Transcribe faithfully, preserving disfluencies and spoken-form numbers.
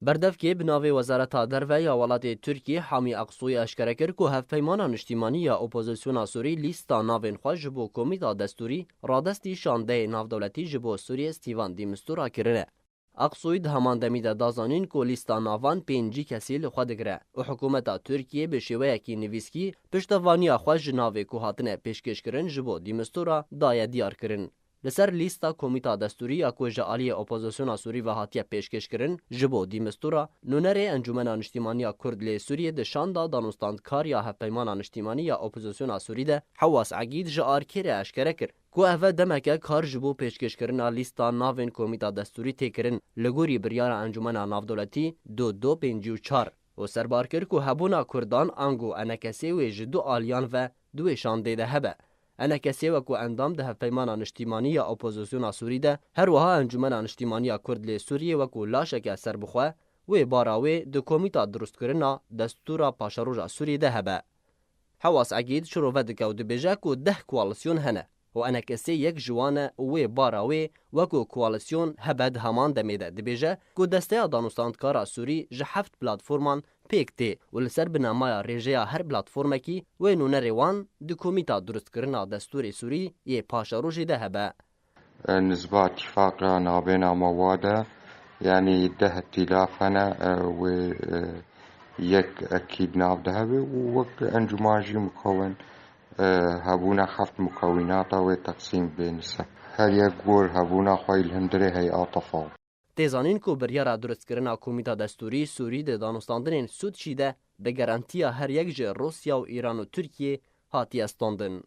Berdevkê bi navê Wezareta Derve ya welatê Tirkiyê Hamî Aksoyî eşkere kir ku Hevpeymana Niştîmanî ya Opozisyona Sûrî lîsta navên xwe ji bo Komîta Destûrî radestî şandeyê navdewletî ji bo Sûriyê Stîvan Dîmistura kirine. Aksoyî di heman demî de da zanîn ku lîsta navan pêncî kesî li xwe digire û hikûmeta Tirkiyê bi şêweyekî nivîskî piştevaniya xwe ji navê ku hatine pêşkêşkirin ji bo Dîmistura daye diyar kirin. Li ser lîsta Komîta Destûrî ya ku ji aliyê opozisyona Sûrî ve hatiye pêşkêşkirin ji bo Dîmistura, nûnerê Encûmena Niştîmanî ya Kurd lê Sûriyê di şanda danûstandkar ya Hevpeymana Niştîmanî ya Opozisyona Sûrî de Hewas Egîd ji Arkê re eşkere kir ku ev e demeke kar ji bo pêşkêşkirina lîsta navên Komîta Destûrî tê kirin li gorî biryara Encûmena Navdewletî du du pêncî û çar û serbar kir ku hebûna Kurdan ango enekesê wê ji du aliyan ve di wê şandê de hebe. Enekesê wekû endam di Hevpeymana Niştîmanî ya Opozisyona Sûrî de, her wiha Encûmena Niştîmanî ya Kurd lê Sûriyê wekû laşeke serbixwe wê bara wê di Komîta Dirustkirina Destûra Paşeroja Sûriyê de hebe. Hewas Egîd şirove dike û dibêje ku deh koalisyon hene û enekesê yek ji wan e û wê bara wê wekû koalisyon hebe di heman demê de dibêje ku Desteya Danûstandkara Sûrî ji heft platforman pêk tê û li ser binamaya rêjeya her platformekî wê nûnerê wan di Komîta Dirustkirina Destûrê Sûrî yê Paşerojê de hebe. Nisba tîfaqa navbêna me wa de, yanî deh îtîlaf hene, e, wê, e, yek ekîd nav de hebe û wek encûman jî mukewin, e, hebûna heft mukewînata wê teqsîm bêne ser. Her yek gor hebûna xwe yê li hundirê heye tefaw. Tê zanîn ku biryara dirustkirina Komîta Destûrî Sûrî di danûstandinên Sûtçî de bi garantiya her yek ji Rûsya û Îran û Tirkiyê hatiye standin.